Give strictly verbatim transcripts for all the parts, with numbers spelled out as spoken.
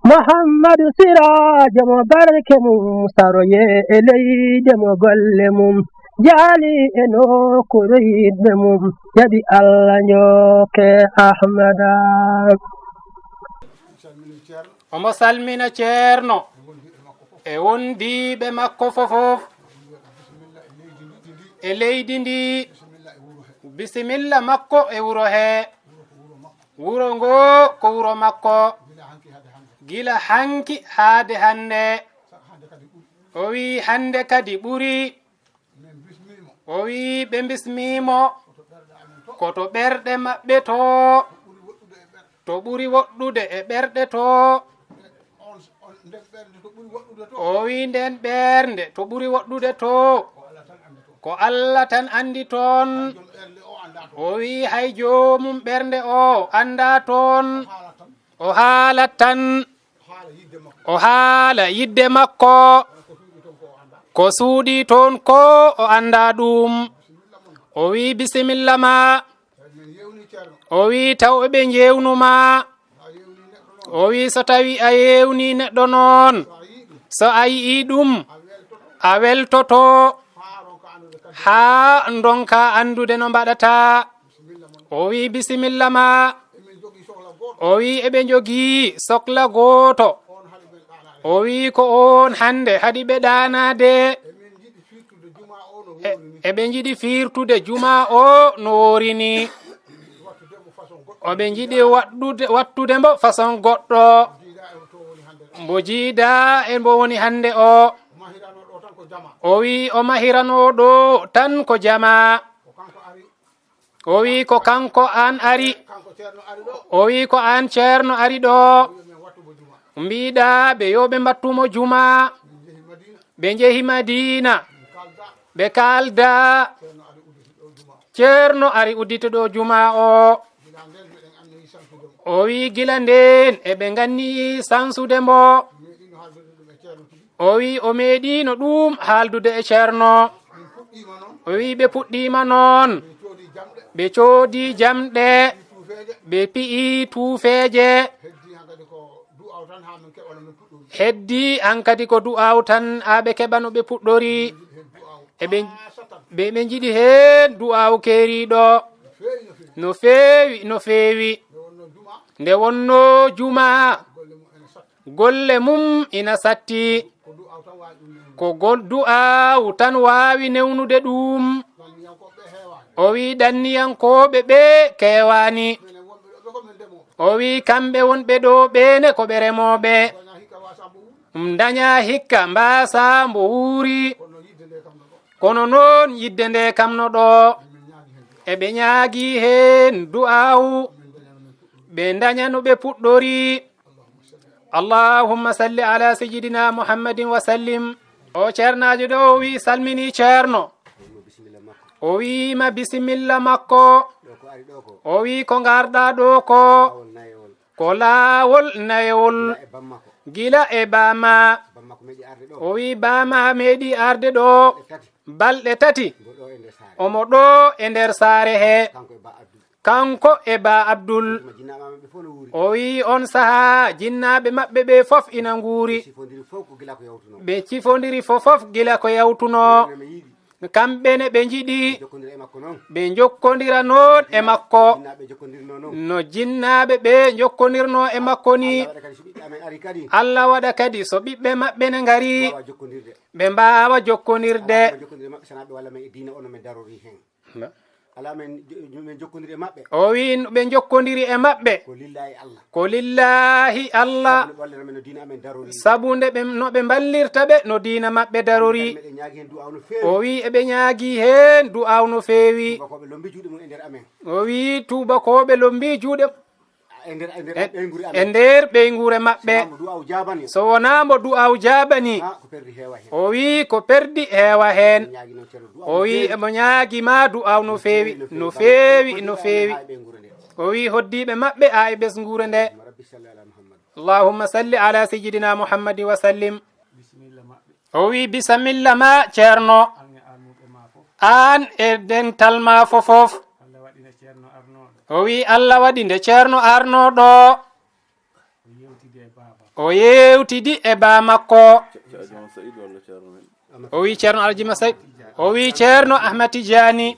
Muhammadu Siraajo mo barke mum saroye e leyde mo golle mum jaali e nokkuure yiɗɓe mum jaɓi Allah njokke Ahmada. Omo salmina ceerno e wondiiɓe makko fofof e leydi ndi. Bisimilla makko e wuro he. Wuro ngo ko wuro makko gila hanki haade hannde. O wi hannde kadi ɓuri. O wi ɓe bismiimo ko to ɓerɗe maɓɓe to, to ɓuri woɗɗude e ɓerɗe to. O wi nden ɓernde to ɓuri woɗɗude to ko Allah tan anndi toon. O wi hay joomum ɓernde o annda toon. O haalat tan o haala yidde makko ko suuɗi toon ko o annda ɗum. O wi bisimilla ma. O wi taw eɓe njeewnu ma. O wi so tawi a yeewni neɗɗo noon so a yi'i ɗum a weltoto haa ndonka anndude no mbaɗata. O wi bisimilla ma. O wi eɓe njogii sokla gooto. O wi ko oon hannde haɗi ɓe ɗaanaade. Eɓe njiɗi fiirtude juma o no woori ni. Oɓe njiɗi waɗɗude wattude mbo façon goɗɗo mbo jiida e mbo woni hannde o. O wi o mahiranoo ɗo tan ko jama. O wi ko kanko an ari. O wi ko an ceerno ari ɗo. Mbiɗa ɓe yo ɓe mbattumo juma. Ɓe njehi Madina. Ɓe kalda. Ceerno ari uddito ɗo juma o. O wi gila nden eɓe nganni sansude mbo. O wi o meeɗino ɗum haaldude e ceerno. O wi ɓe puɗɗiima noon. Ɓe coodi jamɗe. Ɓe pi'i tuufeeje. Heddi hankadi ko du'aaw tan a ɓe keɓa no ɓe puɗɗori. Eɓe ɓe ɓe njiɗi heen du'aaw keeriiɗo. No feewi no feewi. Nde wonno juma golle mum ina satti. Ko gol du'aaw tan waawi newnude ɗum. O wi ɗanniyankooɓe ɓe keewaani. O wi kamɓe wonɓe ɗo ɓeene ko ɓe remooɓe. Ɗum daña hikka mbaasa mbo wuuri. Kono noon yidde nde kam no ɗo. Eɓe ñaagi heen du'aaw. Ɓe daña no ɓe puɗɗori. Allahumma salli ala sayyidina Muhammadin wa sallim. O ceernaajo ɗo o wi salmini ceerno. O wiima bisimilla makko. O wi ko ngarɗa ɗo ko. Ko laawol nayewol. Gila e bama. O wi bama meeɗi arde ɗo. Balɗe tati. Omo ɗo e nder saare he. Kanko e ba Abdul. O wi on saha jinnaaɓe maɓɓe ɓe fof ina nguuri. Ɓe cifondiri fofof gila ko yawtuno. Kamɓe ne ɓe njiɗi ɓe njokkondira noon e makko. No jinnaaɓe ɓe njokkondirno e makko ni. Allah waɗa kadi so ɓiɓɓe maɓɓe ne ngari ɓe mbaawa jokkondirde. O wi no ɓe njokkondiri e maɓɓe. Ko lillahi Allah. Sabu nde ɓe no ɓe mballirta ɓe no diina maɓɓe darori. O wi eɓe ñaagi heen du'aaw no feewi. O wi tuubakooɓe lombi juuɗe e nder ɓeynguure maɓɓe. So wonaa mbo du'aaw jaabani. O wi ko perdi heewa heen. O wi emo ñaagi ma du'aaw no feewi no feewi no feewi. O wi hoddiiɓe maɓɓe a e ɓesnguure nde. Allahumma salli ala sayyidina Muhammadin wa sallim. O wi bisamilla ma ceerno. Aan e dental ma fofof. O wi Allah waɗi nde ceerno arno ɗo. O yewtidi e baa makko. Ceerno Saïd walla Ceerno men? O wi Ceerno Alhaji Masay. O wi Ceerno Ahmad Tidiane.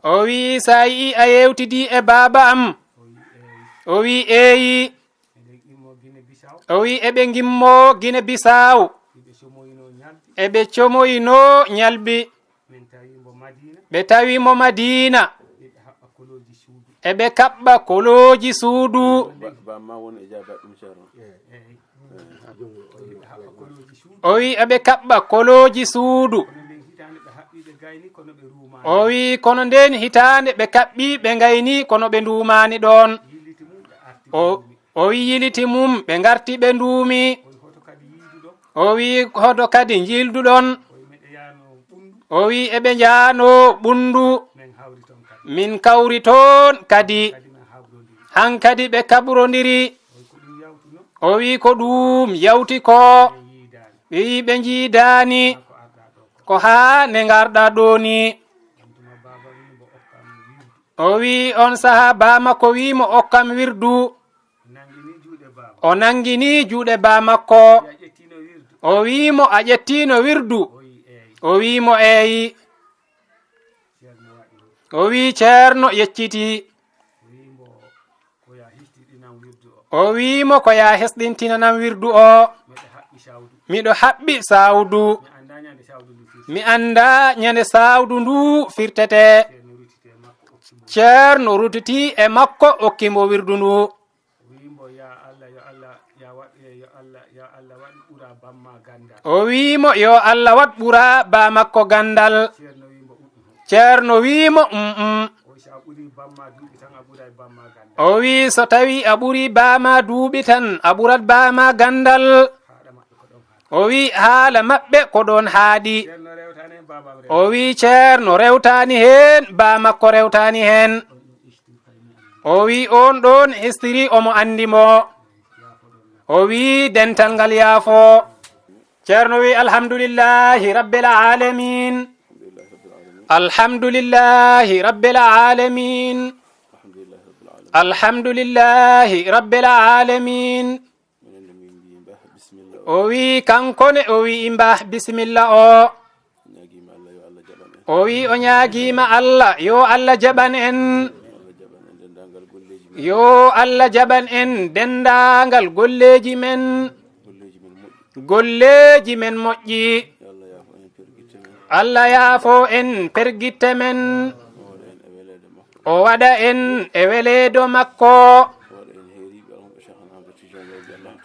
O wi sa yi a yewtidi e baaba am. O wi eeyi. O wi eɓe ngimmo Gine Bisaw. Eɓe comoyino ñalbi. Ɓe tawi mo Madina. Eɓe kaɓɓa kolooji suudu. O wi eɓe kaɓɓa kolooji suudu. O wi kono nden hitaande ɓe kaɓɓi ɓe ngayni kono ɓe nduumaani ɗoon. O o wi yiliti mum ɓe ngarti ɓe nduumi. O wi hoto kadi njilduɗon. O wi eɓe njaano ɓunndu. Min kawri toon kadi. Hankadi ɓe kabrondiri. O wi ko ɗum yawti ko. Ɓe wi ɓe njiidaani. Ko haa ne ngarɗa ɗo ni. O wi on saha baa makko wi mo okkam wirdu. O nangini juuɗe baa makko. O wi mo a ƴettino wirdu. O wi mo eeyi. O wi ceerno yecciti. O wi mo ko ya hesɗintinanam wirdu o. Miɗo haɓɓi sawdu. Mi annda ñande sawdu ndu firtete. Ceerno rutiti e makko okki mo wirdu ndu. O wi mo yo Allah waɗ ɓura baa makko ganndal. Ceerno wi mo um um. O wi so tawi a ɓuri baa ma duuɓi tan a ɓurat baa ma ganndal. O wi haala maɓɓe ko ɗoon haaɗi. O wi ceerno rewtaani heen baa makko rewtaani heen. O wi on ɗoon histiri omo anndi mo. O wi dental ngal yaafo. Ceerno wi alhamdulillahi rabbil alamin. Alhamdulillahi rabbil alamin. Alhamdulillahi rabbil alamin. O wi kanko ne o wi mbah bisimilla o. O wi o ñaagiima Allah yo Allah jaɓan en. Yo Allah jaɓan en denndaangal golleeji men. Golleeji men moƴƴi. Allah yaafo en pergitte men. O waɗa en e weleedo makko.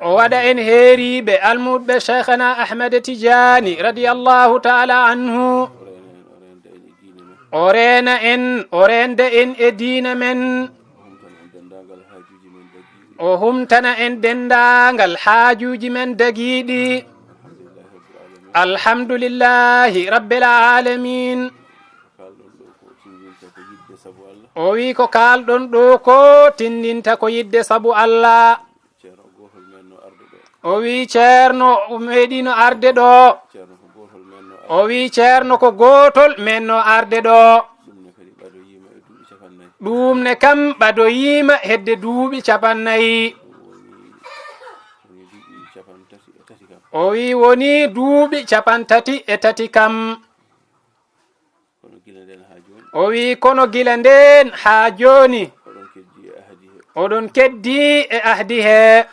O waɗa en heeriiɓe almuɓɓe Cheikhana Ahmed Tidiane radiyallahu taala anhu. O reena en, o reende en e diina men. O humtana en denndaangal haajuuji men dagiiɗi. Alhamdulillahi rabbil alamin. O wi ko kaalɗon ɗo ko tinndinta ko yidde sabu Allah. O wi ceerno meeɗino arde ɗo. O wi ceerno ko gootol menno arde ɗo. Ɗum ne kam ɓadoyiima hedde duuɓi capannay. O wi woni duuɓi capantati e tati kam. O wi kono gila ndeen haa jooni. Oɗon keddi e ahdi he.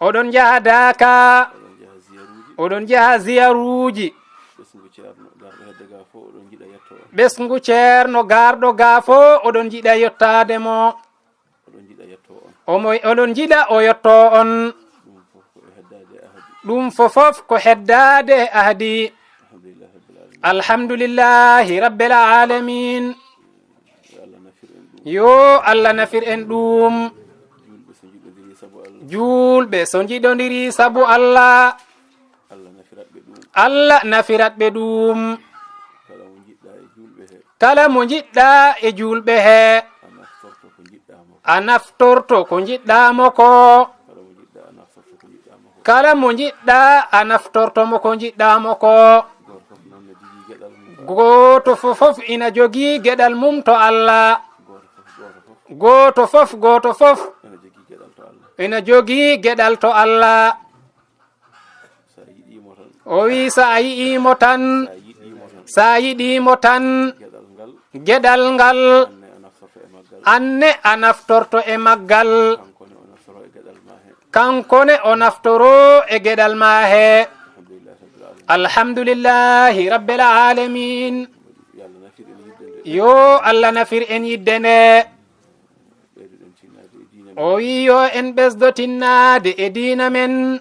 Oɗon njahadaaka. Oɗon njaha ziyaruuji. Ɓesngu ceerno garɗo gaa fof oɗon njiɗa yettaade mo. Omo oɗon njiɗa o yetto on. Ɗum fofof ko heddaade e ahdi. Alhamdulillahi rabbil alamin. Yo Allah nafir en ɗum. Juulɓe so njiɗondiri sabu Allah. Allah nafirat ɓe ɗum. Kala mo njiɗɗa e juulɓe he. A naftorto ko njiɗɗa mo ko. Kala mo njiɗɗa a naftorto mo ko njiɗɗa mo ko. Gooto fofof ina jogii geɗal mum to Allah. Gooto fof gooto fof Ina jogii geɗal to Allah. O wii, so a yiɗii mo tan, so a yiɗii mo tan, geɗal ngal, an ne a naftorto e maggal. Kanko ne o naftoroo e geɗal maa hee. Alhamdulillahi Rabbil Aalamiin. Yo Allah nafir en yidde nde. O wii, yo en ɓesdo tinnaade e diina men.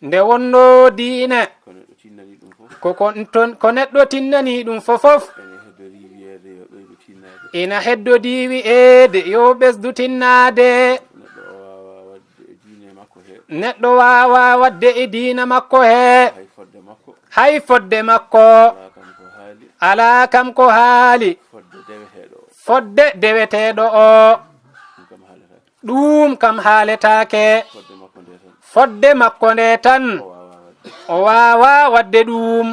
Nde wonnoo diine, ko, ko, ton, ko neɗɗo tinnanii ɗum fofof. Ina heddodii wi'eede yo ɓesdu tinnaade. Neɗɗo waawaa waɗde e diina makko hee. Hay fodde makko. Alaa kam ko haali. Fodde deweteeɗo o. Ɗum kam haaletaake. Fodde makko nde tan. O waawaa waɗde ɗum.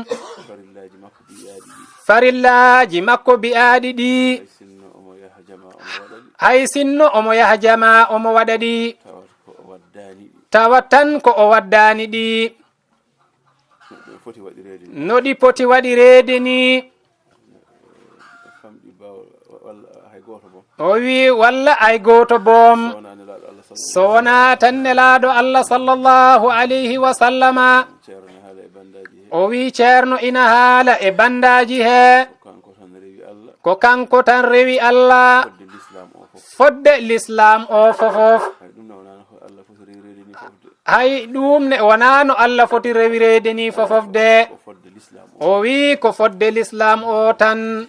Farillaaji makko bi'aaɗi ɗi. Hay sinno omo yaha jama omo waɗa ɗi. Tawa tan ko o waddaani ɗi. No ɗi poti waɗireede ni. O wii, walla hay gooto boom. So wonaa tan Nelaaɗo Allah sallallahu alayhi wa sallama. O wii, Ceerno ina haala e bandaaji hee. Ko kanko tan rewi Allah. Fodde lislaam o fofof. Hay ɗum ne wonaa no Allah foti rewireede nii fofof de. O wii, ko fodde lislaam o tan.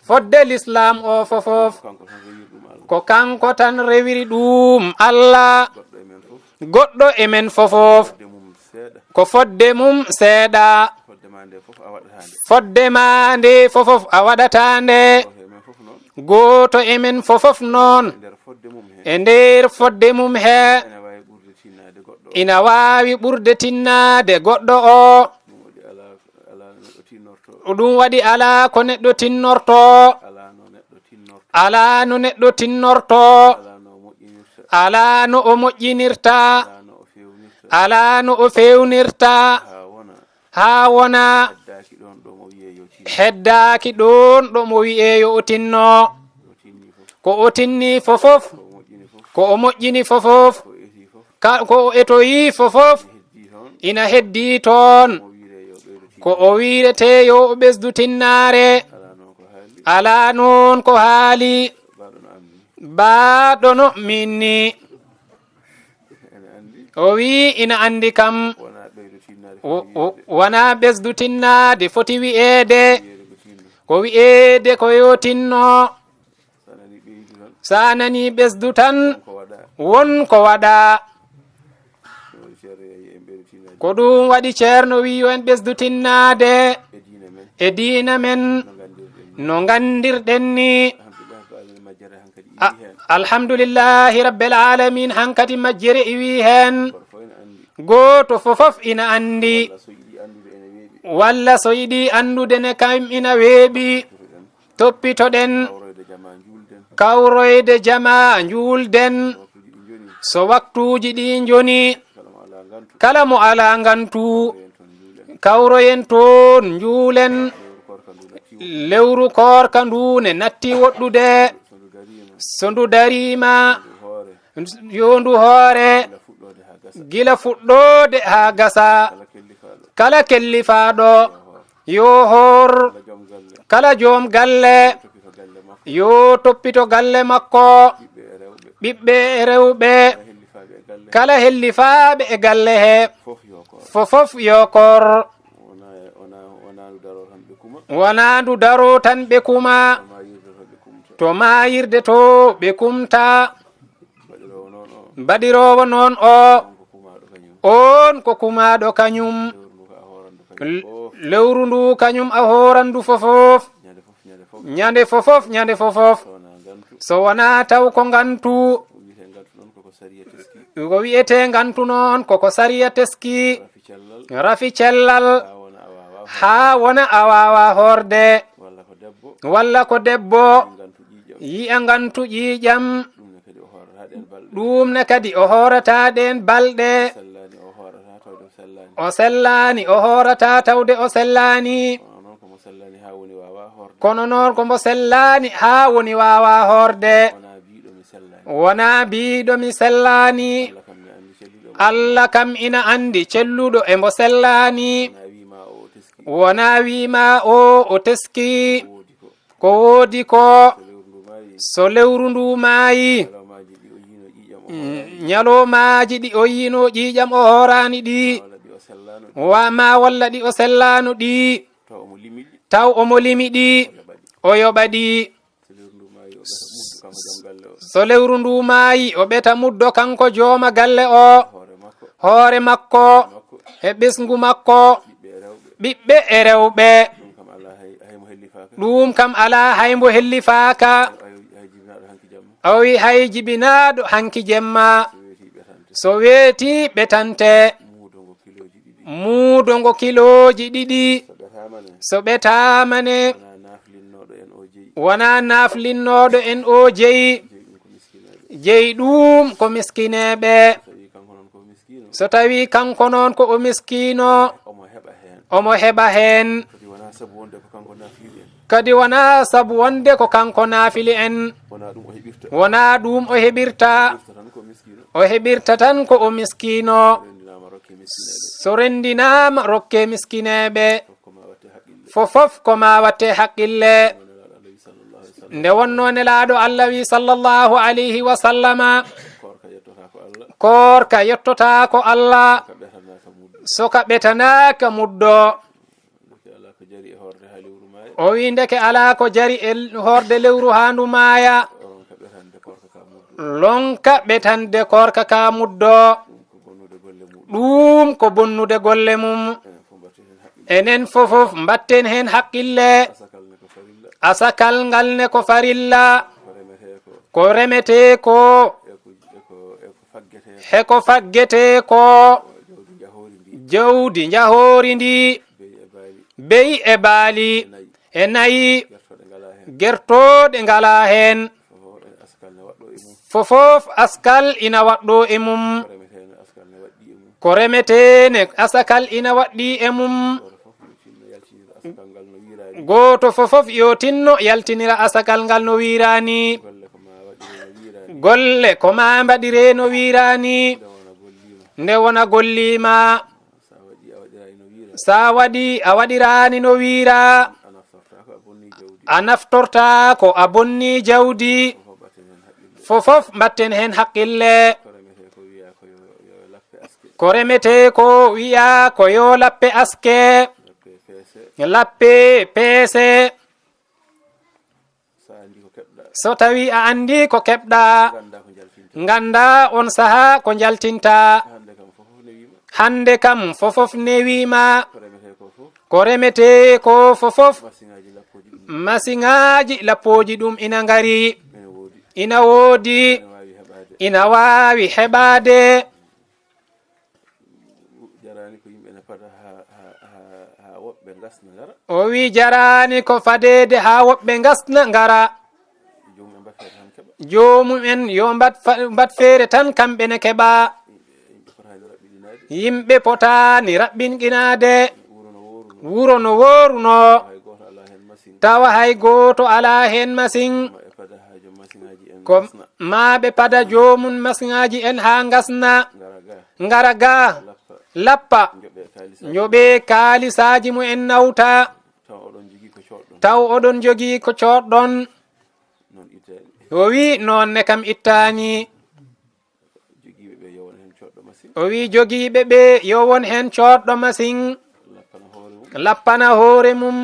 Fodde lislaam o fofof. Ko kanko tan rewiri ɗum Allah. Goɗɗo e men fofof. Ko fodde mum seeɗa. Fodde maa nde fofof a waɗataa nde. Gooto e men fofof noon. E nder fodde mum hee. Ina waawi ɓurde tinnaade goɗɗo o. Ɗum waɗi alaa ko neɗɗo tinnortoo. Alaa no neɗɗo tinnortoo. Alaa no o moƴƴinirta. Alaa no o feewnirta. Haa wona. Heddaaki ɗoon ɗo mo wiyee yo o tinno. Ko o tinni fofof. Ko o moƴƴini fofof. Ko o etoyi fofof. Ina heddii toon. Ko o wiiretee yo o ɓesdu tinnaare. Alaa noon ko haali. Baaɗo no min ni. O wii ina anndi kam. Wonaa ɓesdu tinnaade foti wiyeede. Ko wiyeede ko yo tinno. So a nanii ɓesdu tan, won ko waɗaa. Ko ɗum waɗi Ceerno wii yo en ɓesdu tinnaade e diina men no nganndirɗen ni. Alhamdulillahi Rabbil Aalamiin, hankadi majjere iwii heen. Gooto fofof ina anndi. Walla so yiɗi anndude ne kam ina weeɓi. Toppitoɗen. Kawroyde jama njuulden. So waktuuji ɗi njoni. Kala mo alaa ngantu. Kawroyen toon njuulen. Lewru koorka ndu ne natti woɗɗude. So ndu dariima. Yo ndu hoore. Gila fuɗɗoode haa gasa. Kala kellifaaɗo. Yo hoor. Kala joom galle. Yo toppito galle makko. Ɓiɓɓe e rewɓe. Kala hellifaaɓe e galle he. Fofof yo koor. Wonaa ndu daroo tan ɓe kuma. To maayirde to ɓe kumta. Baɗiroowo noon o. On ko kumaaɗo kañum. Lewru ndu kañum a hooran ndu fofof. Ñande fofof, ñande fofof. So wonaa taw ko ngantu. Ko wiyetee ngantu noon koko sariya teski. Rafi cellal. Haa wona a waawaa hoorde. Walla ko debbo. Yiya ngantu ƴiiƴam. Ɗum ne kadi o hoorata ɗeen balɗe. O sellaani, o hoorata tawde o sellaani. O sellaani, o hoorata tawde o sellaani. Kono noon ko mo sellaani haa woni waawaa hoorde. Kono noon ko mo sellaani haa woni waawaa hoorde. Wonaa biiɗo mi sellaani. Wonaa biiɗo mi sellaani. Allah kam mi anndi celluɗo mo. Allah kam ina anndi celluɗo e mo sellaani. Wonaa wii ma o teski. Wonaa wii ma o, o teski. Ko woodi ko. Ko woodi ko. So lewru ndu maayi. So lewru ndu maayi. Ñalawmaaji ɗi o yiino ƴiiƴam o Mm, hooraani. Ñalawmaaji ɗi o yiino ƴiiƴam o hooraani ɗi. Walla ɗi o sellaano ɗi. Wa ma walla ɗi o sellaano ɗi. Taw omo limi ɗi. Taw omo limi ɗi. O yoɓa ɗi. O yoɓa ɗi. So lewru ndu maayi, o ɓeta muddo kanko jom galle o. So lewru ndu maayi, o ɓeta muddo kanko jooma galle o. Hoore makko. Hoore makko. Ɓiɓɓe makko. E ɓesngu makko. Ɓiɓɓe e rewɓe. Ɓiɓɓe e rewɓe. Ɗum kam alaa hay, hay mo hellifaaka. Ɗum kam alaa hay mbo hellifaaka. Hay, hay jibinaaɗo hanki jamma. O wi hay jibinaaɗo hanki jemma. So weetii ɓetante. So weetii ɓetante. Muudo ngo kilooji ɗiɗi. Muudo ngo kilooji ɗiɗi. So ɓetaama ne. So ɓetaama ne. Wonaa naaflinnooɗo en o jeyi. Wonaa naaflinnooɗo en o jeyi. Jeyi ɗum ko miskineeɓe. Jeyi ɗum ko miskineeɓe. So tawii kanko noon ko miskiino. So tawii kanko noon ko o miskiino. Omo heɓa heen. Omo heɓa heen. Kadi wonaa sabu wonde ko kanko naafili en. Kadi wonaa sabu wonde ko kanko naafili en. Wonaa ɗum o heɓirta. Wonaa ɗum o heɓirta. O heɓirta tan ko miskiino. O heɓirta tan ko o miskiino. So renndinaama rokke miskineeɓe. So renndinaama rokke miskineeɓe. Fof ko maa waɗte haqqille. Fofof ko maa waɗte haqqille. Wonaa Nelaaɗo Allah wi sallallahu alayhi wa sallam. Nde wonnoo Nelaaɗo Allah wi sallallahu alayhi wa sallama. Koorka yettotaa ko Allah. Koorka yettotaa ko Allah. Ka ɓetanaaka muddo. So ka ɓetanaaka muddo. Ndeke alaa ko jari e hoorde haa lewru maaya. O wi ndeke alaa ko jari e hoorde lewru haa ndu maaya. Ronka ɓetande koorka ka muddo. Lonka ɓetande koorka ka muddo. Ɗum ko bonnude golle mum. Ɗum ko bonnude golle mum. Enen fof mbaɗten heen haqqille. Enen fofof mbaɗten heen haqqille. Asakal ne ko farilla. Asakal ngal ne ko farilla. Ko remetee ko. Ko remetee ko. E ko, e ko, e ko faggetee ko. He ko faggetee ko. Jawdi njahoori ndi. Jawdi njahoori ndi. Beyi e baali. Beyi e baali. E nayi. E nayi. Gertooɗe ngalaa heen. Gertooɗe ngalaa heen. Fofof asakal ne waɗɗoo e mum. Fofof asakal ina waɗɗoo e mum. Ko remetee ne asakal ne waɗɗii e mum. Ko remetee ne asakal ina waɗɗii e mum. Gooto fof yo tinno yaltinira asakal ngal no wiiraani. Gooto fofof yo tinno yaltinira asakal ngal no wiiraani. Golle ko maa waɗiree no wiiraani. Golle ko maa mbaɗiree no wiiraani. Nde wona golliima. Nde wona golliima. So a waɗii, a waɗiraani no wiiraa. So a waɗii, a waɗiraani no wiiraa. A naftortaa ko a bonnii jawdi. A naftortaa ko a bonnii jawdi. Fofof mbaɗten heen haqqille. Fofof mbaɗten heen haqqille. Ko remetee ko wiyaa ko yo, yo lappe aske. Ko remetee ko wiyaa ko yo lappe aske. Lappe peese. Lappe peese. So a anndi ko keɓɗaa. So tawii a anndi ko keɓɗaa. Nganndaa ko njaltintaa. Nganndaa on sahaa ko njaltintaa. Hannde kam fofof newiima. Hannde kam fofof newiima. Ko remetee ko fof. Ko remetee ko fofof. Masiŋaaji lappooji ɗum. Masiŋaaji lappooji ɗum ina ngari. Ina woodi. Ina woodi. Ina waawi heɓaade. Ina waawi heɓaade. Jaraani ko yimɓe ne pada haa, haa, haa, haa woɓɓe ngasna ngara. O wi jaraani ko fadeede haa woɓɓe ngasna ngara. Joomum en mbaɗ feere tan keɓa. Joomum en yo mbaɗ fa-, mbaɗ feere tan kamɓe ne keɓa. Yimɓe, yimɓe potaani raɓɓiɗinaade. Yimɓe potaani raɓɓinɗinaade. Wuro no wooruno. Wuro no wooruno. Hay gooto alaa heen masiŋ. Tawa hay gooto alaa heen masiŋ. Ma e pada haa joom masiŋaaji en ngasna. Ko maa ɓe pada joomum masiŋaaji en haa ngasna. Ngara ga. Ngara ga. Lappa. Lappa. Njoɓee kaalisaaji. Njoɓee kaalisaaji mum en nawta. Taw oɗon jogii ko coodɗon. Taw oɗon jogii ko coodɗon. Noon ittaani. O wi noon ne kam ittaani. Jogiiɓe ɓe yo won heen coodɗo masiŋ. O wi jogiiɓe ɓe yo won heen coodɗo masiŋ. Lappana hoore mum. Lappana hoore mum.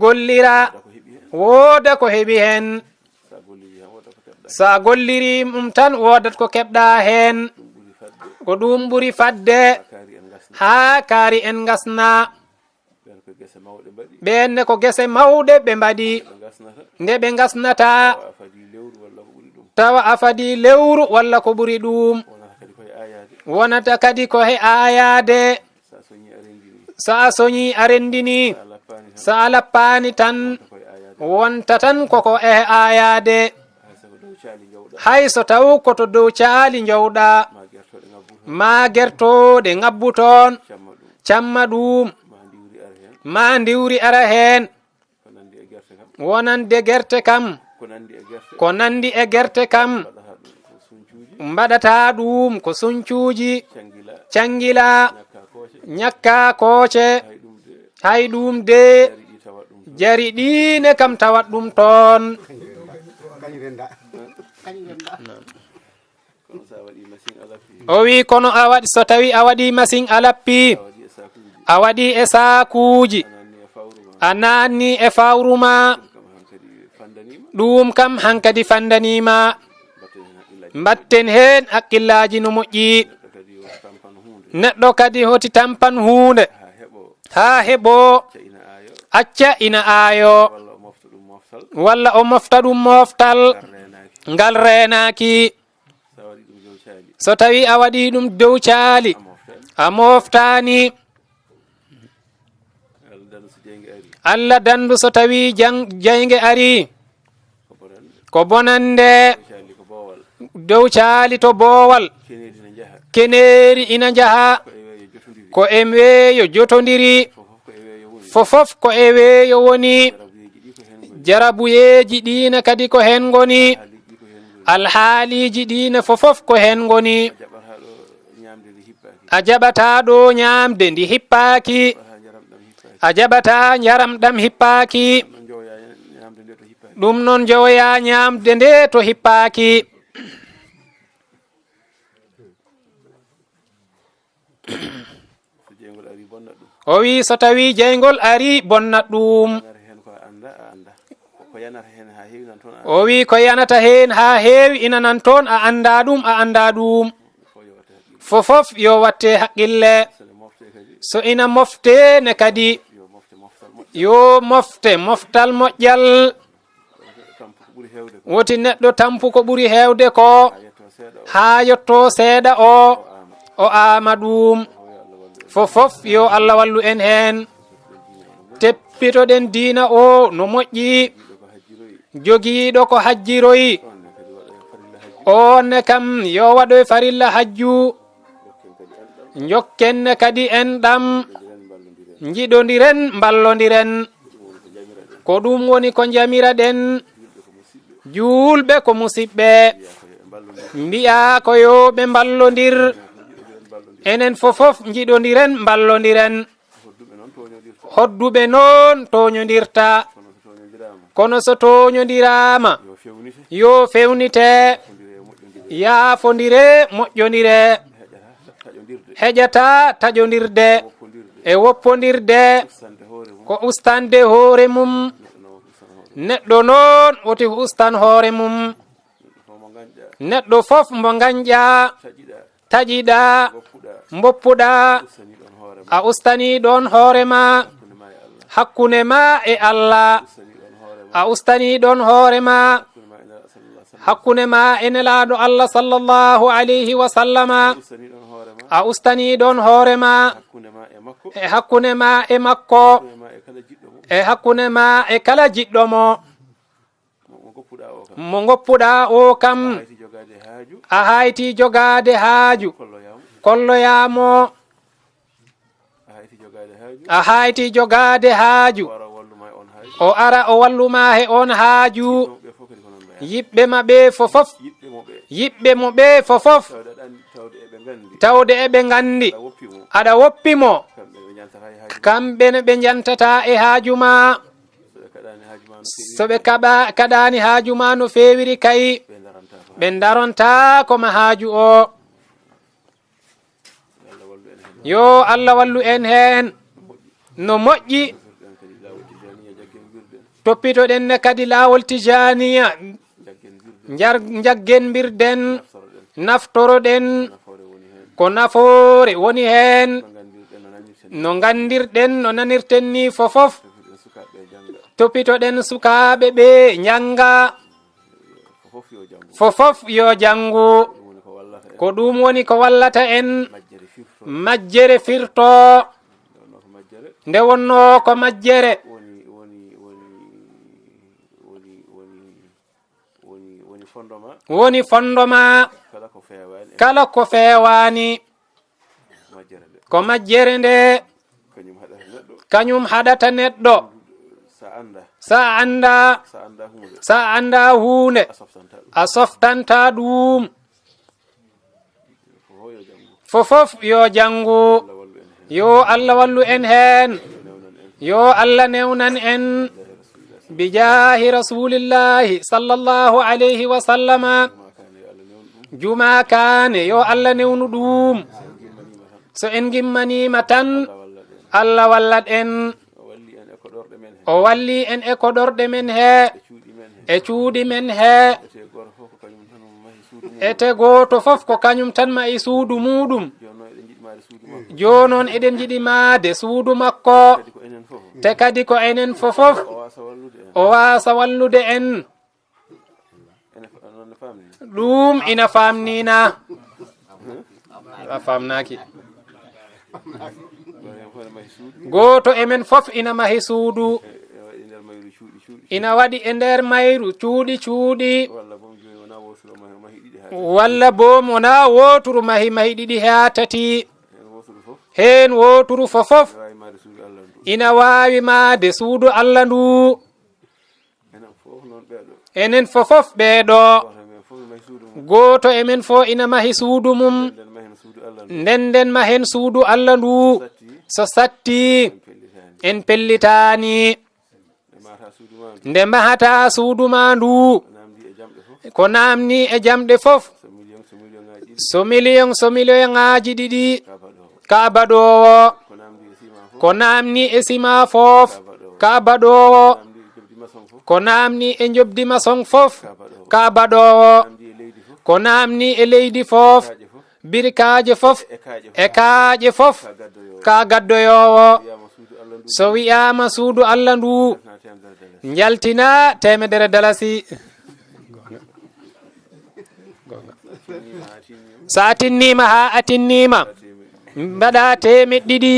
Gollira. Gollira. Wooda ko heɓi heen. Wooda ko heɓi heen. So a gollirii tan, wooda ko keɓɗaa. So a gollirii mum tan, woodat ko keɓɗaa heen. Ɗum ɓuri fadde. Ko ɗum ɓuri fadde. Haa kaari en ngasna. Haa kaari en ngasna. Ɓeen ko gese mawɗe mbaɗi. Ɓeen ne ko gese mawɗe ɓe mbaɗi. Nde ɓe ngasnata. Nde ɓe ngasnata. Tawa a fadii lewru walla ko ɓuri ɗum. Tawa a fadii lewru walla ko ɓuri ɗum. Wonata kadi ko he aayaade. Wonata kadi ko he aayaade. So a soñii a renndinii. So a soñii a renndinii. So a lappaani tan. So a lappaani tan. Wonta ko he aayaade. Wonta tan koko e aayaade. Hay so ko dow caali njowɗaa. Hay so taw ko to dow caali njowɗaa, maa gertooɗe ŋabbu toon, camma ɗum, maa ndiwri ara heen. Wonande gerte kam, ko nanndi e gerte kam, mbaɗata ɗum ko suncuuji, cangila, ñakka kooce. Hay ɗum de, jari ɗiine kam tawat ɗum toon. O wi, kono a waɗi, so tawi a waɗi masiŋ a lappi, a waɗi e saakuuji, a naanni e fawru ma, ɗum kam hankadi fandanii ma. Mbatten heen haqqillaaji no moƴƴi. Neɗɗo kadi hoti tampan huunde haa heɓoo, acca ina aayoo, walla o mofta ɗum moftal ngal reenaaki. So tawi a waɗi ɗum dow caali, a moftaani. Allah danndu so tawi jang-, jaynge ari, ko bonande. Dow caali to boowal, keneeri ina njaha, ko e weeyo jotondiri. Fofof ko e weeyo woni. Jarabuyeeji ɗiine kadi ko heen ngoni. Alhaaliiji ɗiine fofof ko heen ngoni. A jaɓataa ɗo ñaamde ndi hippaaki. A jaɓataa njaram ɗam hippaaki. Ɗum noon njowoyaa ñaamde nde to hippaaki. O wi, so tawi jeyngol ari, bonnat ɗum. O wi, ko yanata heen haa heewi ina nan toon, a anndaa ɗum, a anndaa ɗum. Fofof yo watte haqqille. So ina mofte ne kadi, yo mofte moftal moƴƴal. Woti neɗɗo tampu ko ɓuri heewde ko, haa yotto seeɗa o, o aama ɗum. Fofof yo Allah wallu en heen. Teppitoɗen diina o no moƴƴi. Jogiiɗo ko hajjiroyi, oon ne kam yo waɗoy farilla hajju. Njokken ne kadi enɗam. Njiɗondiren, mballondiren. Ko ɗum woni ko njamiraɗen. Juulɓe ko musiɓɓe. Mbiyaa ko yo ɓe mballondir. Enen fofof njiɗondiren, mballondiren. Hodduɓe noon tooñondirta. Kono so tooñondiraama, yo fewnite, yaafondire, moƴƴondire. Heƴata taƴondirde e woppondirde, ko ustaande hoore mum. Neɗɗo noon woti ustan hoore mum. Neɗɗo fof mo ngañƴaa, taƴiɗaa, mboppuɗaa, a ustani ɗoon hoore ma, hakkunde ma e Allah. A ustani ɗoon hoore ma, hakkunde ma e Nelaaɗo Allah sallallahu alayhi wa sallama. A ustani ɗoon hoore ma e hakkunde ma e makko, e hakkunde ma e kala jiɗɗo mo. Mo ngoppuɗaa o kam, a hayti jogaade haaju, kolloyaa mo. A hayti jogaade haaju, o ara o wallu ma he oon haaju. Yiɓɓe ma ɓe fofof, yiɓɓe mo ɓe fofof, tawde eɓe nganndi aɗa woppi mo, kamɓe ne ɓe njantataa e haaju ma. So ɓe kaɓa-, kaɗaani haaju ma no feewiri kay, ɓe ndarontaako ma haaju o. Yo Allah wallu en heen. No moƴƴi. Toppitoɗen ne kadi laawol Tijaaniya. Njar-, njaggenbirɗen, naftoroɗen ko nafoore woni heen. No nganndirɗen, no nanirten ni fofof. Toppitoɗen sukaaɓe ɓe njannga. Fofof yo janngu. Ko ɗum woni ko wallata en. Majjere firto. Nde wonnoo ko majjere. Woni, woni, woni, woni, woni, woni, woni fondement. woni fondo ma. Kala ko feewaani, kala ko feewaani, majjere nde, ko majjere nde, kañum haɗata neɗɗo, kañum haɗata neɗɗo, sa annda, sa annda, sa annda huunde, sa annda huunde, a softanta ɗum, a softanta ɗum. Fofof yo janngu. Yo Allah wallu en heen. Yo Allah newnan en. Bijaahi Rasuulillaahi sallallaahu alayhi wa sallama. Jumaa kaane, yo Allah newnu ɗum. So en ngimmaniima tan, Allah wallat en. O walli en e koɗorɗe men he, e cuuɗi men he. Ete gooto fof ko kañum tan mahi suudu muuɗum. Jooni noon eɗen njiɗi maade suudu makko. Te kadi ko enen fofof o waasa wallude en. Ɗum ina faamnina. A faamnaaki. Gooto e men fof ina mahi suudu. Ina waɗi e nder mayru cuuɗi cuuɗi. Walla boom wonaa wooturu mahi, mahi ɗiɗi haa tati. Heen wooturu fofof ina waawi maade suudu Allah ndu. Enen fofof ɓee ɗo, gooto e men fof ina mahi suudu mum. Nden nden mahen suudu Allah ndu. So satti, en pellitaani. Nde mahata suudu ma ndu, ko naamni e jamɗe fof. So miliyoŋ, so miliyoŋaaji ɗiɗi, ka baɗoowo. Ko naamni e sima fof, ka baɗoowo. Ko naamni e njobdi masoŋ fof, ka baɗoowo. Ko naamni e leydi fof, birkaaje fof, e kaaƴe fof, ka gaddoyoowo. So wiyaama suudu Allah ndu, njaltina teemedere dalasi. So a tinniima haa a tinniima, mbaɗa teemeɗɗe ɗiɗi.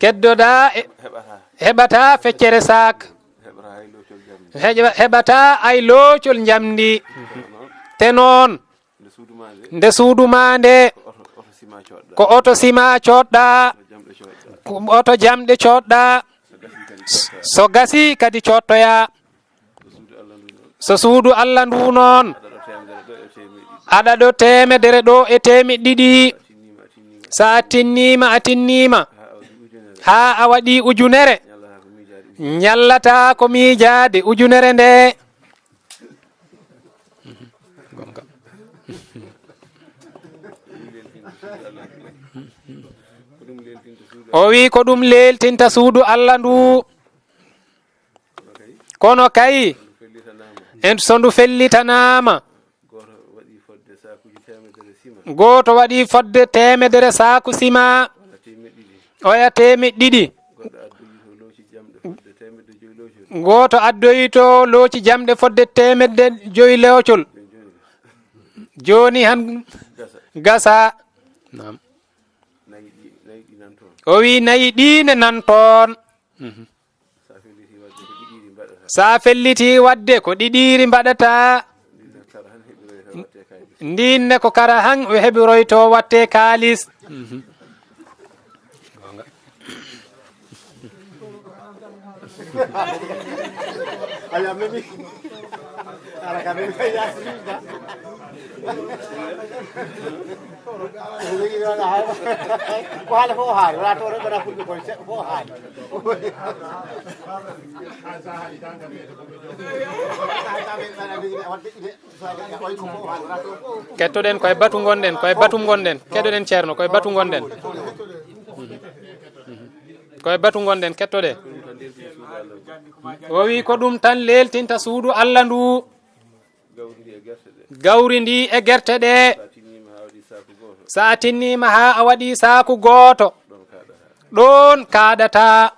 Keddoɗaa e, heɓata feccere saak. Heɓa-, heɓata ay loocol njamndi. Te noon, nde suudu ma nde, ko oto sima coodɗa, ko oto jamɗe coodɗa. So gasi kadi coodtoya. So suudu Allah ndu noon, aɗa ɗo teemedere ɗo e teemeɗɗe ɗiɗi. So a tinniima, a tinniima, haa a waɗi ujunere, ñallata ko miijaade ujunere nde. O wi ko ɗum leeltinta suudu Allah ndu. Kono kay, en so ndu fellitanaama, gooto waɗi fodde teemedere saaku sima, oya teemeɗɗe ɗiɗi. Gooto addoyto looci jamɗe fodde teemedde joyi loocol. Jooni han gasa. Naam. O wi nayi ɗi ne nan toon. Mhm. Sa felliti waɗde ko ɗiɗiiri mbaɗata. Ndin ne ko kara han o heɓiroyto watte kaalis. Mhm. Ko haala fof haali, wala to rewɓe na fulɓe koye seɗɗa fof haali. Kettoɗen koye batu ngonɗen, koye batu ngonɗen. Keɗoɗen ceerno, koye batu ngonɗen. Koye batu ngonɗen, kettoɗe. O wi ko ɗum tan leeltinta suudu Allah ndu. Gawri ndi e gerte ɗe. Sa tinniima haa a waɗi saaku gooto, ɗoon kaaɗata.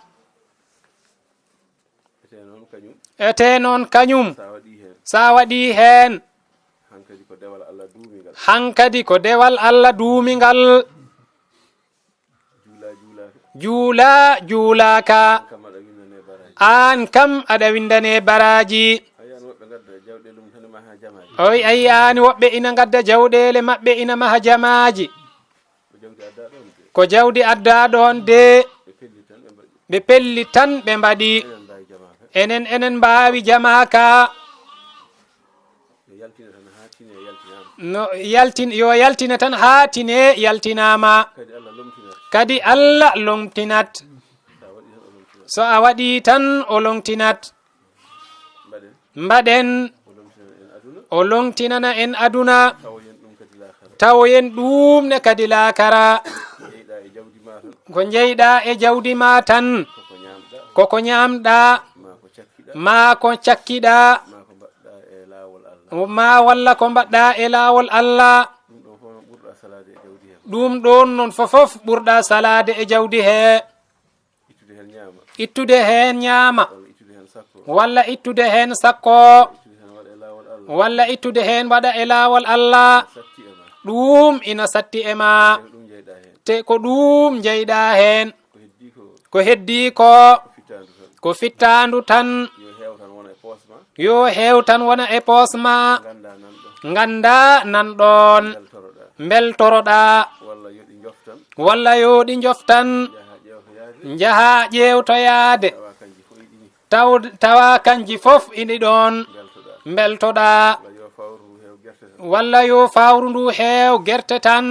Etee noon kañum, sa waɗi heen, hankadi ko dewal Allah duumingal. Juula, juulaaka. Aan kam aɗa winndane baraaji. Ayan, woɓɓe ngadda jawɗeele mum tan e ma haa jam. O wi a yiyaani woɓɓe ina ngadda jawɗeele maɓɓe ina maha jamaaji. Ko jawdi addaa ɗoon de. Ɓe pelli tan ɓe mbaɗi. Enen, enen mbaawi jamaa ka. No yaltin, yo yaltine tan haa tine yaltinaama. Kadi Allah lomtinat. So a waɗi tan o lomtinat. Mbaɗen. O lomtinana en aduna. Tawoyen ɗum ne kadi laakara. Ko njeyɗa e jawdi ma tan. Koko ñaamɗa. Maa ko cakkiɗa. Maa walla ko mbaɗɗa e laawol Allah. Ɗum ɗoon noon fofof ɓurɗa salaade e jawdi he. Ittude heen ñaama. Walla ittude heen sakko. Walla ittude heen waɗa e laawol Allah. Ɗum ina satti e ma. Te ko ɗum njeyɗa heen. Ko heddii ko. Ko fittaandu tan. Yo heew tan wona e poos ma. Ngannda nan ɗoon. Mbeltoroɗa. Walla yo ɗi njoftan. Njaha ƴeewtoyaade. Taw, tawa kanji fof ini ɗoon. Mbeltoɗa. Walla yo fawru ndu heew gerte tan.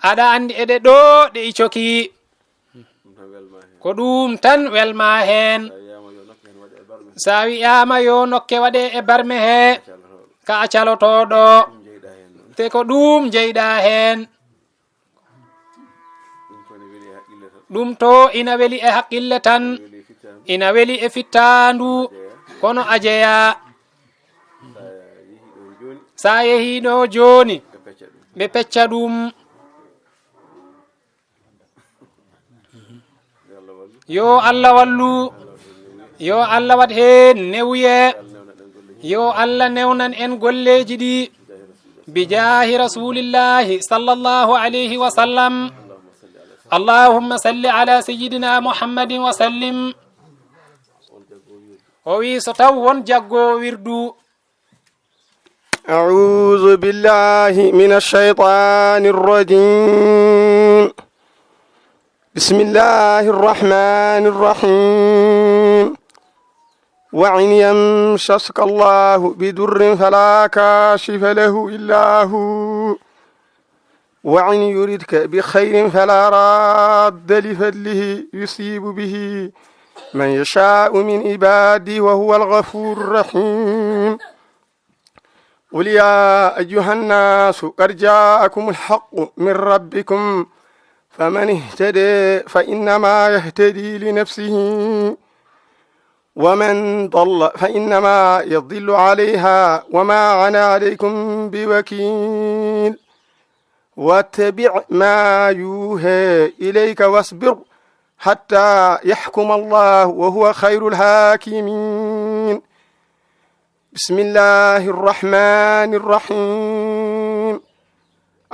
Aɗa anndi eɗe ɗo ɗe i coki. Ko ɗum tan welma heen. Sa wiyaama yo nokke waɗe e barme he, ka a calotooɗo. Te ko ɗum njeyɗa heen. Ɗum to ina weli e haqqille tan. Ina weli e fittaandu. Kono a jeyaa. Sa yehii ɗo jooni, ɓe pecca ɗum. Yo Allah wallu. Yo Allah waɗ heen newuye. Yo Allah newnan en golleeji ɗi. Bijaahi Rasuulillaahi sallallaahu alayhi wa sallam. Allahumma salli ala sayyidina Muhammadin wa sallim. O wi so taw won jaggo wirdu. أعوذ بالله من الشيطان الرجيم. بسم الله الرحمن الرحيم. وإن يمسسك الله بضر فلا كاشف له إلا هو. وإن يردك بخير فلا راد لفضله يصيب به من يشاء من عباده وهو الغفور الرحيم. قل يا أيها الناس قد جاءكم الحق من ربكم فمن اهتدى فإنما يهتدي لنفسه ومن ضل فإنما يضل عليها وما أنا عليكم بوكيل. واتبع ما يوحى إليك واصبر حتى يحكم الله وهو خير الحاكمين. بسم الله الرحمن الرحيم.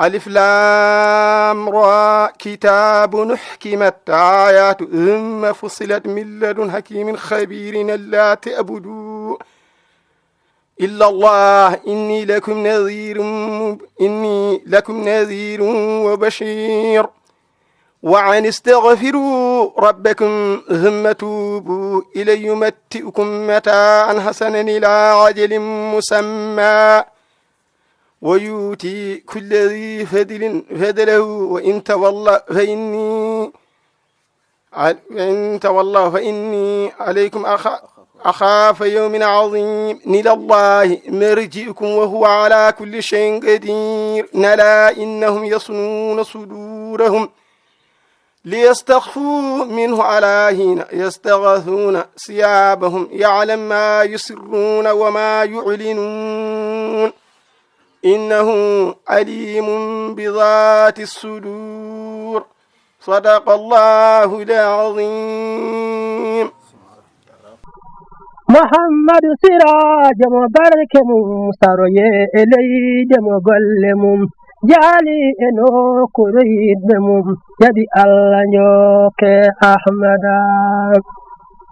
ألف لام را كتاب أحكمت آياته ثم فصلت من لدن حكيم خبير ألا تعبدوا إلا الله إني لكم نذير مب- إني لكم نذير وبشير. وأن استغفروا ربكم ثم توبوا إليه يمتعكم متاعا حسنا إلى أجل مسمى ويؤتي كل ذي فضل فضله وإن تولوا فإني ع- وإن تولوا فإني عليكم أخ- أخاف يوما عظيما إلى الله مرجعكم وهو على كل شيء قدير. ألا إنهم يثنون صدورهم ليستخفوا منه ألا حين يستغشون ثيابهم يعلم ما يسرون وما يعلنون إنه عليم بذات الصدور. صدق الله العظيم. Muhammadu Siraajo mo barke mum, saroye e leyde mo golle mum, jaali e nokkuure yiɗɓe mum, jaɓi Allah njokke Ahmada.